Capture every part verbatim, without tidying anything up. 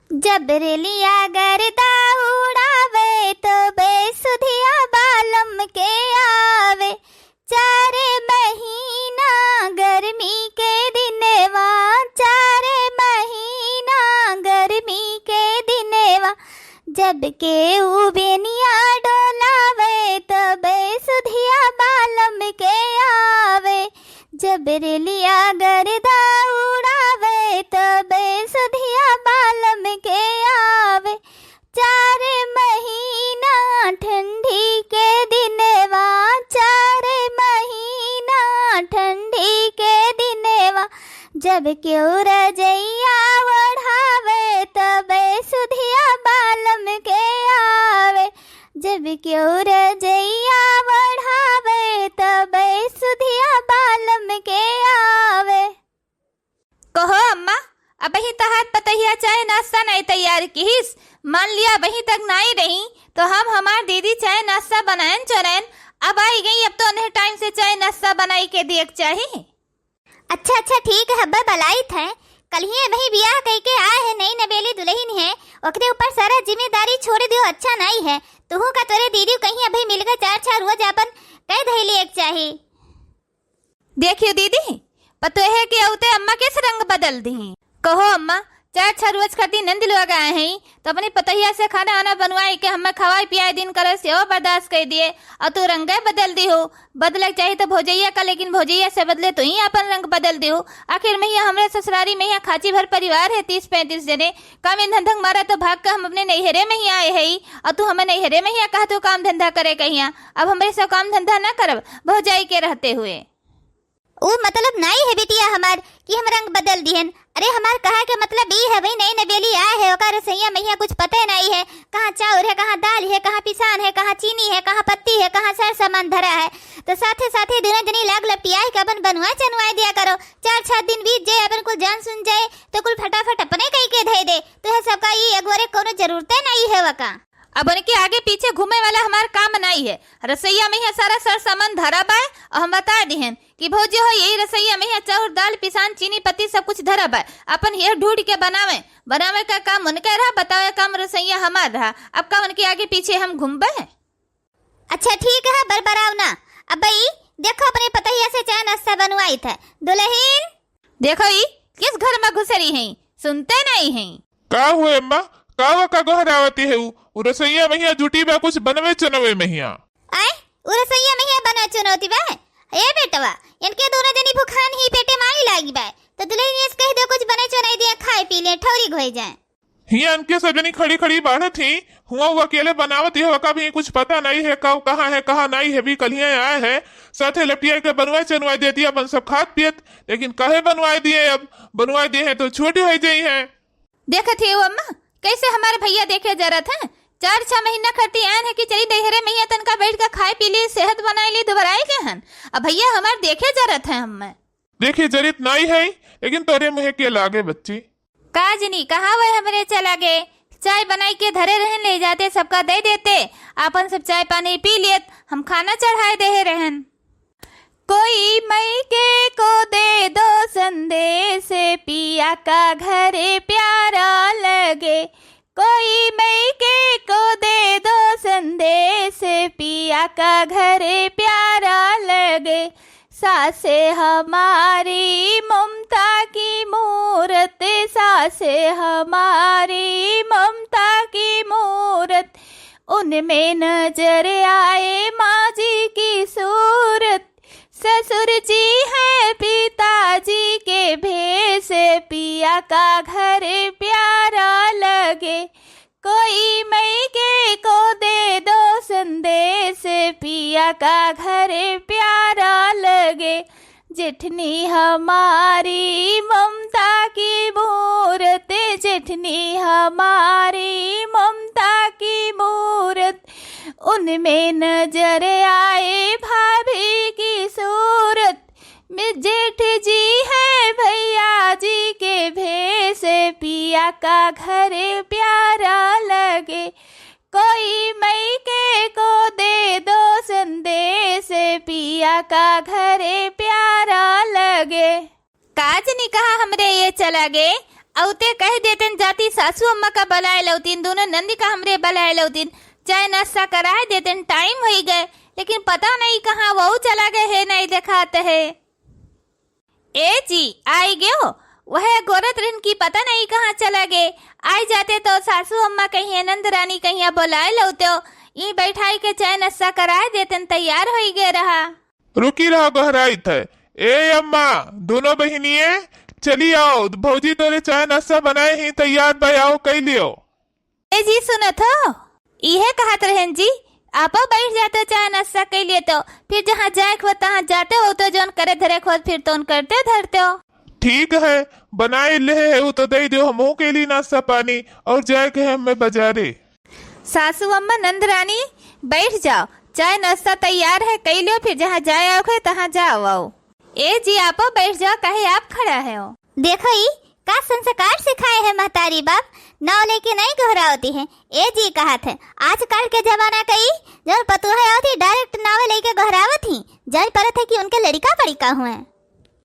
जब रेलिया गर्दा उड़ावे, तो बेसुधिया बालम के आवे। चारे महीना गर्मी के दिनवा, चारे महीना गर्मी के दिनवा, जब केहू बेनिया डोलावे, तो बेसुधिया बालम के आवे। जब रेलिया गर्दा उड़ावे, तो बेसुधिया बालम के आवे। चार महीना ठंडी के दिनवा, चार महीना ठंडी के दिनवा, जब केहू रजइया ओढ़ावे, तबे सुधिया बालम के आवे। जब केहू रजइया ओढ़ावे, तबे सुधिया बालम के आवे। कहो अम्मा, अबहीं तहार पतहिया चाय नाश्ता नाई तैयार किहिस। मान लिया अबहीं तक नाई रही, तो हम हमार दीदी चाय नाश्ता बनायन चोरैन अब आई गई। अब तो उन्हें टाइम से चाय नाश्ता बनाई के दिए के चाही। अच्छा, अच्छा, ठीक है, अब्बा बलाइत है। कल ही अबहीं बियाह कई के आए है, नई नवेली दुलहिन है, ओकरे ऊपर सारा जिम्मेदारी छोड़ दियो, अच्छा नाई है। तुहू का तोरे दीदी कहीं अबहीं मिल गए, चार छह रोज अपन कह धैली एक चाही। देखियो दीदी, पतोहे के अउते अम्मा कैसे रंग बदल दी। कहो अम्मा, चार छह रोज खातिर नंद लोग आए हैं, तो अपनी पतोहिया से खाना आना बनवाए के हमें खवाए पियाए दिन करे सेवा बर्दाश्त कर दिए, और तू रंगे बदल दी हो। बदले के चाहिए तो भौजैया का, लेकिन भौजैया से बदले तू ही अपन रंग बदल दी हो। आखिर में यहाँ हमरे ससुरारी में यहाँ खाची भर परिवार है, तीस पैंतीस जने। काम धंधा के मारा तो भाग के हम अपने नैहरे में ही आए हैं, और तू हमें नैहरे में ही कहा तू काम धंधा करे कहिया। अब हमरे सब काम धंधा ना करब भौजाई के रहते हुए। ऊ मतलब नाई है बिटिया हमार कि हम रंग बदल दिहन। अरे हमार कहा के मतलब ई है, वही नई नवेली आए है, ओकर रसोइया में यहाँ कुछ पते नाई है, कहाँ चाउर है, कहाँ दाल है, कहाँ पिसान है, कहाँ चीनी है, कहाँ पत्ती है, कहाँ सर सामान धरा है। तो साथे साथे दोनों जनी लाग लपटियाए के अपन बनवाए चनवाए दिया करो। चार छह दिन बीत जाए, अपन कुल जान सुन जाए, तो कुल फटाफट अपने कई के धे दे। तो यह सबका ई अगोरे कोनो जरूरते नाई है वका। अब उनके आगे पीछे घूमे वाला हमार काम नाई है। रसोइया में यहाँ सारा सर सामान धरा बाय, और हम बता दिहन कि भौजी हो, यही रसोइया में यहाँ चाउर, दाल, पिसान, चीनी, पत्ती सब कुछ धरा बाय। अपन ये ढूंढ के बनावे, बनावे का काम उनके रहा, बतावे काम रसोइया हमार रहा। अब का उनके आगे पीछे हम घूमबे? अच्छा ठीक है, बरबराव ना। अब भाई देखो, अपने पतहिया से चाय नाश्ता बनवाई था। दुलहिन, देखो ई किस घर में घुसरी हैं, सुनते नहीं हैं। का हुए अम्मा, का वा का गोहरावती है? उ, उ रसोइया महिया जुटी बा कुछ बनवे चनवे महिया। आय, उ रसोइया महिया बने चुनौती बा। ए बेटवा, इनके दोनों जनी भुखान ही पेटे माई लागी बा, तो दुलहिन से कह दो कुछ बने चुनाई दिया, खाए पी ले, ठौरी घोई जाए। हियाँ इनके सब जनी खड़ी खड़ी बाढ़त ही, हुआ वो अकेले बनावत ही, वका भी कुछ पता नहीं है, का कहाँ है, कहाँ नहीं है, भी कलियाँ आए है, साथे लपटिया के बनवाए चनवाए देती, अपन सब खात पियत, लेकिन काहे बनवाए दिए, अब बनवाए दिए हैं तो छोटी हो जाई है। देखत ही हो अम्मा, कैसे हमारे भैया देखे जरत हैं, चार छह महीना खरती आयन है कि चली नैहरे में ही तनका बैठ के खाए पी ली, सेहत बनाए ली, दुबराए के हन। अब भैया हमार देखे जरत हैं हमें। देखे जरित नाई है, लेकिन तोरे मुँह के लागे बच्ची। का जनी, कहाँ वह हमरे चला गए? चाय बनाई के धरे रहन, ले जाते सबका दे देते, आपन सब चाय पानी पी लेत, हम खाना चढ़ाए देहे रहन। कोई मई के को दे दो संदेश, पिया का घरे प्यारा लगे। कोई मई के को दे दो संदेश, पिया का घरे प्यारा लगे। सासे हमारी ममता की मूरत, सासे हमारी ममता की मूरत, उनमें नजर आए माँ जी की सूरत। ससुर जी हैं पिताजी के भेष, पिया का घर प्यारा लगे। कोई मई के को दे दो संदेश, पिया का घर प्यारा लगे। जेठनी हमारी ममता की मूरत, जेठनी हमारी ममता की मूरत, उनमें नजर आए भाभी की सूरत। में जेठ जी हैं भैया जी के भेष, पिया का घर प्यारा लगे। कोई मई के को दे दो संदेश, पिया का घर प्यारा लगे। का जनी कहाँ हमरे ये चला गए, अउते कह देतेन जाती सासू अम्मा का बलाए लउतीन, दूनो नंदी का हमरे बलाए लउतीन, चाय नाश्ता कराए देतेन, टाइम होई गए, लेकिन पता नहीं कहाँ वहू चला गए है, नहीं देखात है। ए जी, आई गयो। वह गोरत रहन की पता नहीं कहाँ चला गए। आई जाते तो सासू अम्मा कहिया, नंद रानी कहिया बोलाए लउतो। ई बैठाई के चाय नाश्ता कराए देतेन, तैयार होई गए रहा। रुकी रहा, गोहराइत है। ए अम्मा, दूनो बहिनिये, चली आओ, भौजी तोरे चाय नाश्ता बनाए ही तैयार बा, आओ कई लियो। ए जी, सुनत हो? इहे कहत रहन जी, आपो बैठ जाते, चाय नाश्ता कई लेते हो, फिर जहाँ जाए के हो तहाँ जाते हो, तो जौन करे धरे के हो फिर तौन करते धरते हो। ठीक है, बनाए ले है, वो तो दे दो, हमहू के लिए नाश्ता पानी, और जाए के है हमें बाजारे। सासू अम्मा, नंद रानी, बैठ जाओ, चाय नाश्ता तैयार है, कई लियो, फिर जहाँ जाए आओ है तहाँ जाओ आओ। ए जी, आपो बैठ जाओ, काहे आप खड़ा है हो? देखो ई, का संस्कार सिखाए है महतारी बाप, नाव लेके नहीं गोहरावती है। ए जी कहत है, आजकल के जमाना का ई, जौन पतोह आवत ही, डायरेक्ट नाव लेके गोहरावत ही, जान परत है कि उनके लड़िका पड़िका हुए।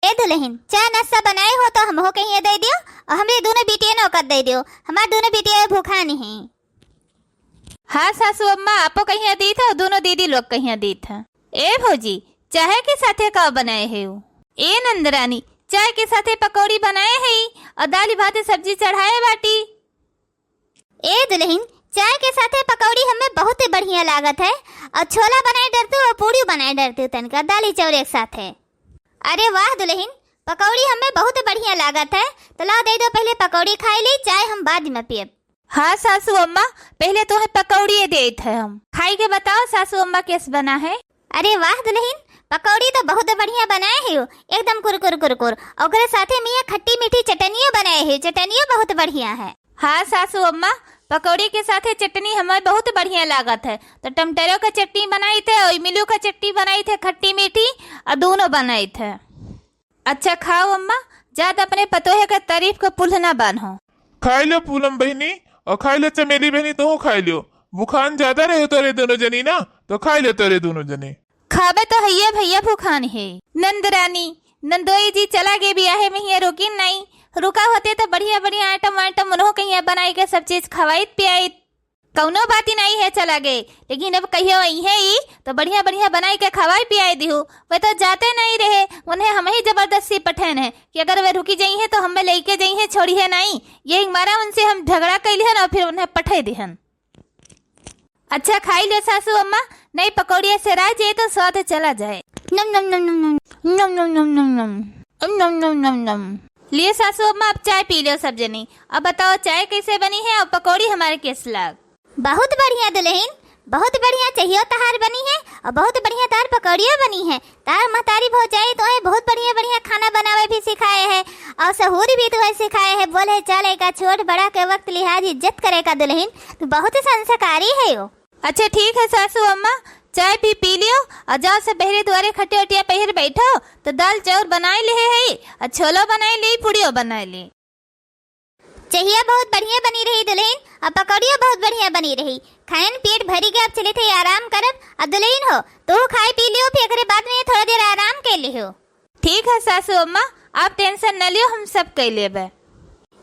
ए दुलहिन, चाय नाश्ता बनाए हो तो हमहू कहिया दे दियो, और हमरे दूनो बिटियन ओकर दे दियो, हमार दूनो बिटिया भूखा नहीं है। हाँ सासू अम्मा, आपो कहिया दीत है, दूनो दीदी लोग कहिया दीत है। ए भौजी, चाय के साथे का बनाए है हो? ए नंदरानी, चाय के साथे पकौड़ी बनाए है और दाल भात सब्जी चढ़ाए बाटी। ए दुलहिन, चाय के साथे पकौड़ी हमें बहुत बढ़िया लागत है, और छोला बनाए डरते हो, पूड़ी बनाए डरते हो, तनिका दाली चाउरे के साथे। अरे वाह दुलहिन, पकौड़ी हमें बहुत बढ़िया लागत है, तो लाओ दे दो, पहले पकौड़ी खाई ली, चाय हम बाद में पियब। हाँ सासू अम्मा, पहले तोहे पकौड़िए देत है हम। खाई के बताओ सासू अम्मा, कैस बना है? अरे वाह दुलहिन, पकौड़ी तो बहुत बढ़िया बनाए है हो, एकदम कुरकुर कुरकुर। ओकरे साथे मियाँ खट्टी मीठी चटनियो बनाए है, चटनियो बहुत बढ़िया है। हाँ सासू अम्मा, पकौड़ी के साथे चटनी हमें बहुत बढ़िया लागत है, तो टमाटरो का चटनी बनाई थे और इमलियो का चटनी बनाई थे, खट्टी मीठी, और दूनो बनाई थे। अच्छा खाओ अम्मा, जात अपने पतोहे के तारीफ के पुलना बान्हो। खाई लो पूनम बहिनी, और खाई लो चमेली बहिनी, तोहू खाई लियो। भूखान ज्यादा रहे तोरे दूनो जनी ना, तो खाई लो तोरे दूनो जनी। खाबे तो हइये भइया भूखान है। नंदरानी, नंदोई जी चला गए बियाहे में, हिया रुकिन नाई, रुका होते तो बढ़िया बढ़िया आइटम वाइटम उन्हों कहिया बनाई के सब चीज खवाइत पियाइत। कौनो बात ही नहीं है, चला गए, लेकिन अब कहियो आई है ई, तो बढ़िया बढ़िया बनाई के खवाई पियाई दिहू। वे तो जाते नहीं रहे, उन्हें हम ही जबरदस्ती पठैन है कि अगर वे रुकी जाई है तो हमें लेके जाई है, छोड़ी है नहीं। यही मारा उनसे हम झगड़ा कैली हन और फिर उन्हें पठे दिहन। अच्छा खाई ले सासू अम्मा, नहीं पकौड़िया से राय जाए तो स्वाद चला जाए। नम नम नम नम नम। नम नम नम नम नम। नम नम नम नम नम। लियो सासू अम्मा, अब चाय पी लो सब जनी। अब बताओ चाय कैसे बनी है और पकौड़ी हमारे कैसे लाग? बहुत बढ़िया दुलहिन, बहुत बढ़िया चाहियो तहार बनी है और बहुत बढ़िया तहार पकौड़ियो बनी है। तहार महतारी भौजाई तोहे बहुत बढ़िया बढ़िया खाना बनावे भी सिखाए है और सहूर भी तोहे सिखाए है। बोले चल एका छोट बड़ा के वक्त लिहाज इज्जत करे का दुलहिन, तू बहुत संस्कारी है हो। अच्छा ठीक है सासू अम्मा, चाय भी पी लियो और जाओ से बहरे दुआरे खटिया उटिया पहिर बैठो, तो दाल चाउर बनाए ले है और छोलो बनाए ले, पूड़ियो बनाए ले। चाहिए बहुत बढ़िया बनी रही दुलहिन, और पकौड़ियो बहुत बढ़िया बनी रही। खाएन पेट भरी के अब चले थे आराम करब। और दुलहिन हो, तू खाए पी लियो, फिर एकरे बाद में थोड़ा देर आराम कर लियो। ठीक है सासू अम्मा, आप टेंशन न लियो, हम सब कर लेबे।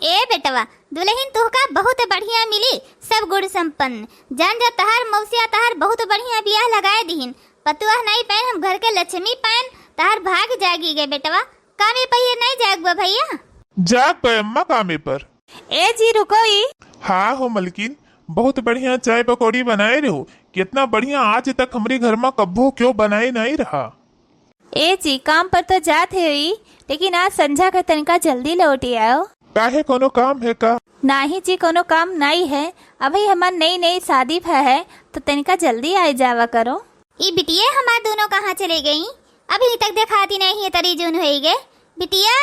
ए बेटवा, दुलहिन तुहका बहुत बढ़िया मिली, सब गुण संपन्न। जान जा तहार मौसिया तहार बहुत बढ़िया बियाह लगाए दिहिन। पतुआ नहीं पाएन, हम घर के लक्ष्मी पाएन, तहार भाग जागी गए बेटवा। कामे पहिर नहीं जाग बा भैया? जाग बे अम्मा कामे पर। ए जी रुको ई। हाँ हो मलकिन, बहुत बढ़िया चाय पकौड़ी बनाए रहो। कितना बढ़िया, आज तक हमरे घर में कब्बो क्यों बनाए नहीं रहा। ए जी, काम पर तो जात है ही, लेकिन आज संझा के तनिका जल्दी लौटी आओ। काहे, कोनो काम है का? नाही जी, कोनो काम नहीं है। अभी हमार नई नई शादी भय है, तो तनिका जल्दी आए जावा करो। ई बिटिया हमार दोनों कहाँ चले गई? अभी तक देखाती नहीं है, तरी जून होई गए। बिटिया,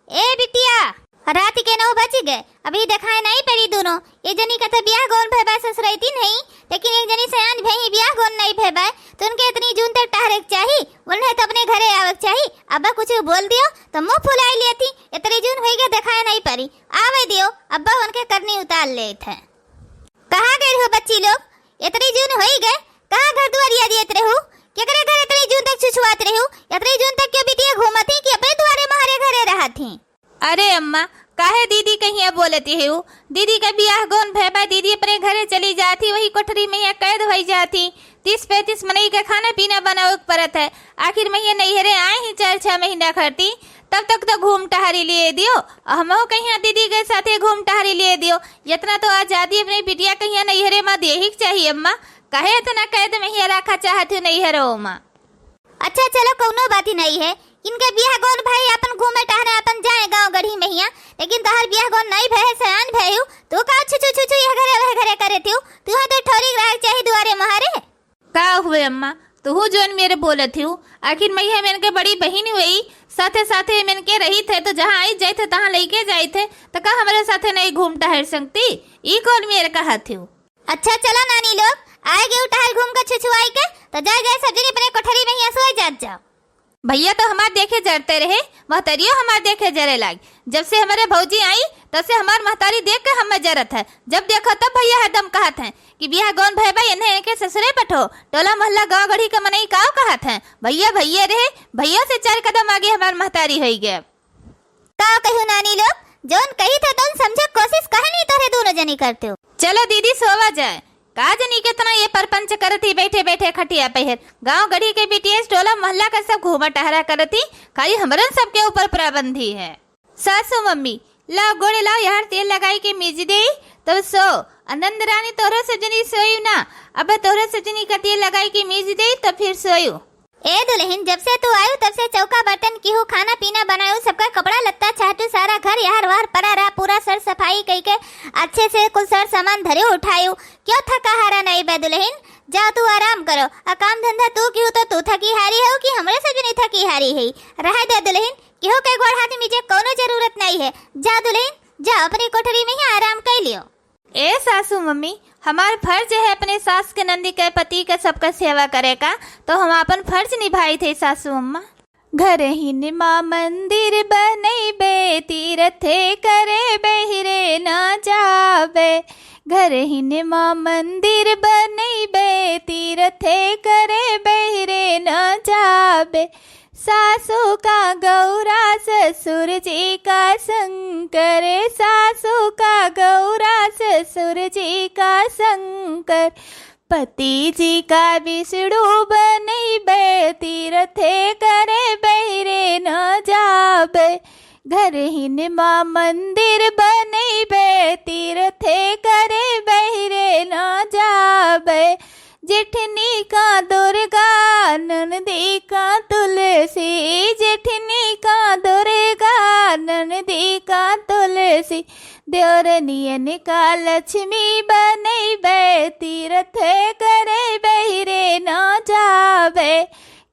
ए बिटिया, रात के नौ बज गए, अभी देखाए नहीं पड़ी दोनों। एक जनी का तो ब्याह गौन भय बा ससुरैती नहीं, लेकिन एक जनी सयान भई ही ब्याह गौन नहीं भय बा, तो उनके इतनी जून तक टहरे के चाही, उन्हें तो अपने घरे आवे के चाही। अब्बा कुछ बोल दियो तो मुंह फुलाई लेती, इतनी जून होई गए देखाए नहीं पड़ी। आवे दियो, अब्बा उनके करनी उतार लेत है। कहाँ गए हो बच्ची लोग? इतनी जून होई गए, कहाँ घर दुआरिया दियत रहू? केकरे घर इतनी जून तक छुछुआत रहू? इतनी जून तक के बिटिया घूमत ही कि अपने दुआरे महरे घरे रहत ही? अरे अम्मा, काहे दीदी कहिया बोलती है उ? दीदी के बियाह गौन भय बा, दीदी अपने घरे चली जाती, वही कोठरी में यहाँ कैद होई जाती। तीस पैंतीस मनई के खाना पीना बनावे के परत है। आखिर में ये नैहरे आए ही चार छह महीना खरती, तब तक तो घूम टहरी लिए दियो। हमहू कहिया दीदी के साथे घूम टहरी लिए दियो। इतना तो आजादी अपने बिटिया कहिया नैहरे में दे ही के चाहिए अम्मा। काहे इतना कैद में ही रखा चाहत हो नैहरो में? अच्छा चलो, कौनो बात ही नहीं है। इनके बियाह गौन भाई अपन घूमे टहरे, अपन जाए गाँव गढ़ी में हिया, लेकिन तोहर बियाह गौन नहीं भय है, सयान भय हूँ। तू का छु छु छु छु यह घरे वह घरे करे थियू? तू है तो ठोरी रह चाहे दुआरे महारे। का हुए अम्मा, तू जौन मेरे बोलत हूँ, आखिर मैं हम इनके बड़ी बहिन हुई, साथे साथे हम इनके रही थे तो जहाँ आई जाए थे तहाँ लेके जाए थे, तो का हमारे साथे नहीं घूम टहर सकती? ई कौन मेरे कहत हूँ? अच्छा चला नानी लोग, आए गए टहल घूम के छुछुआई के, तो जाए जाए सब जनी अपने कोठरी में ही सोए जात जाओ। भैया तो हमार देखे जरते रहे, महतरियो हमार देखे जरे लाग। जब से हमारे भौजी आई, तब से हमार महतारी देख के हमें जरत है। जब देखो तब भैया हरदम कहत हैं कि बियाह गौन भय बा, इन्हें एके ससुरे पठो। टोला मोहल्ला गाँव गढ़ी के मनई काव कहत हैं, भैया भैया रहे, भैया से चार कदम आगे हमार महतारी होई गए। का कहू नानी लोग, जौन कही थे तौन समझे कोशिश काहे नहीं तोहरे दोनों जनी करते हो? चलो दीदी सोवा जाए, का जनी कितना ये परपंच करती बैठे बैठे खटिया पहर। गाँव गढ़ी के बीटीएस टोला मोहल्ला का सब घूमा टहरा करती, खाली हमरन सबके ऊपर पाबंदी है। सासू मम्मी, लाओ गोड़े लाओ, यार तेल लगाई के मीज दे, तब सो। आनंद रानी तोहरो सब जनी सोयू ना, अब तोहरो सब जनी का तेल लगाई के मीज दे, तब फिर सोयू। ए दुल्हन, जब से तू आयु तब से चौका बर्तन किहू, खाना पीना बनायु, सबका कपड़ा लत्ता छाटू, सारा घर यार वार परा रहा, पूरा सर सफाई कई के अच्छे से कुल सर सामान धरे उठायु। क्यों थका हारा नहीं बे दुल्हन? जा तू आराम करो, आ काम धंधा तू किहू तो तू थकी हारी हो कि हमरे सब जनी थकी हारी है? रह दे दुल्हन, केहू के गोड़ हाथ मीजे कौनो जरूरत नहीं है। जा दुल्हन, जा अपनी कोठरी में ही आराम कर लियो। ए सासू मम्मी, हमार फर्ज है अपने सास के नंदी के पति के सबका सेवा करे का, तो हम अपन फर्ज निभाई थे सासू अम्मा। घर हिन माँ मंदिर बनैबे, तीरथे करे बहिरे ना जाबे। घर हिन माँ मंदिर बनैबे, तीरथे करे बहिरे ना जाबे। सासू का गौरा ससुर जी का शंकर, सासू का गौरा ससुर जी का शंकर। पति जी का विष्णु बनैबे, तीरथे करे बहिरे न जाबे। घर हिन माँ मंदिर बनैबे, तीरथे करे बहिरे न जाबे। जेठनी का दुर्गा, ननदी का तुलसी, जेठनी का दुर्गा, ननदी का तुलसी। देवरनियन का लक्ष्मी बनैबे, तीरथे करे बहिरे न जाबे।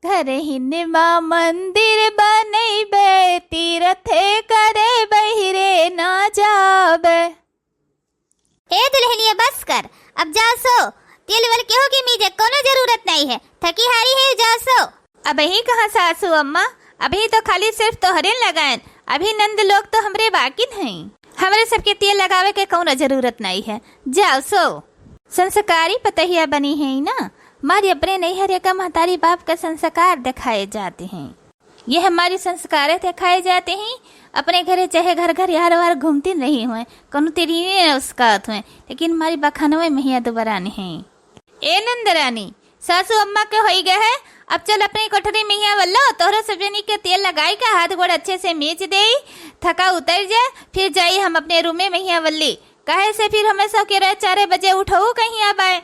घर हिन माँ मंदिर बनैबे, तीरथे करे बहिरे न जाबे। ए दुल्हनिया, बस कर, अब जाओ सो। तेल वेल केहू के मीजे कोनो जरूरत नहीं है, थकी हारी है, जाओ सो। अबही कहाँ सासू अम्मा, अबही तो खाली सिर्फ तोहरे लगायन, अभी नंद लोग तो हमरे बाकिन हैं। हमरे सबके तेल लगावे के कौनो जरूरत नहीं है, जाओ सो। संस्कारी पतहिया बनी है ना, मारी अपने नैहरे का महतारी बाप का संस्कार दिखाए जाते हैं। ये हमारी संस्कार दिखाए जाते हैं। अपने घरे चाहे घर घर यार वार घूमती नहीं हुए, कौनो तेरी नहीं उसकात हुए, लेकिन हमारी बखानवे महिया दोबारा नहीं। ए नंदरानी, सासू अम्मा के होई गए है, अब चल अपनी कोठरी में यहाँ वल्लो, तोहरो सब जनी के तेल लगाई के हाथ गोड़ अच्छे से मीच देई, थका उतर जाए, फिर जाई हम अपने रूमे में यहाँ वल्ली, काहे से फिर हमें सौ के रात चारे बजे उठऊ कहीं अब आए।